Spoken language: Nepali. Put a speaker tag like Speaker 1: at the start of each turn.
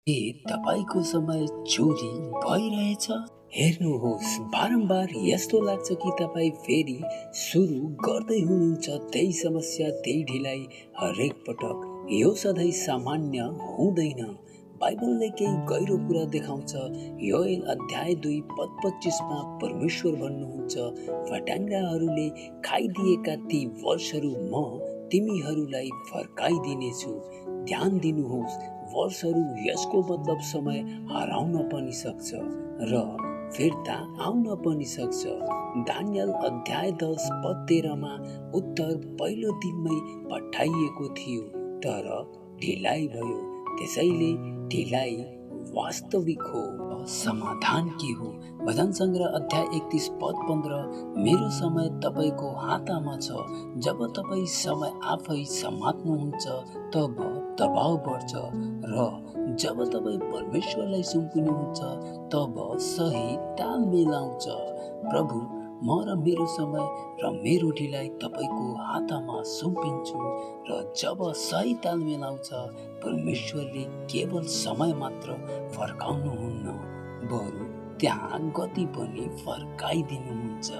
Speaker 1: के तपाईँको समय चोरी भइरहेछ? हेर्नुहोस्, बारम्बार यस्तो लाग्छ कि तपाईँ फेरि सुरु गर्दै हुनुहुन्छ त्यही समस्या, त्यही ढिलाइ हरेक पटक। यो सधैँ सामान्य हुँदैन। बाइबलले केही गहिरो कुरा देखाउँछ। योएल अध्याय 2 पद 25 मा परमेश्वर भन्नुहुन्छ, फट्याङ्ग्राहरूले खाइदिएका ती वर्षहरू म तिमीहरूलाई फर्काइदिनेछु। ध्यान दिनुहोस्, वर्षहरू यसको मतलब समय हराउन पनि सक्छ र फिर्ता आउन पनि सक्छ। दानियल अध्याय 10 पद 13 मा उत्तर पहिलो दिनमै पठाइएको थियो, तर ढिलाइ भयो। त्यसैले ढिलाइ वास्तविक हो। समाधान के हो? भजन सङ्ग्रह अध्याय 31 पद 15, मेरो समय तपाईँको हातमा छ। जब तपाईँ समय आफै समात्नुहुन्छ तब दबाव बढ्छ र जब तपाईँ परमेश्वरलाई सुम्पिनुहुन्छ तब सही तालमेल आउँछ। प्रभु, म र मेरो समय र मेरो ढिलाइ तपाईँको हातमा सुम्पिन्छु र जब सही तालमेल आउँछ, परमेश्वरले केवल समय मात्र फर्काउनुहुन्न, बरु त्यहाँ गति पनि फर्काइदिनुहुन्छ।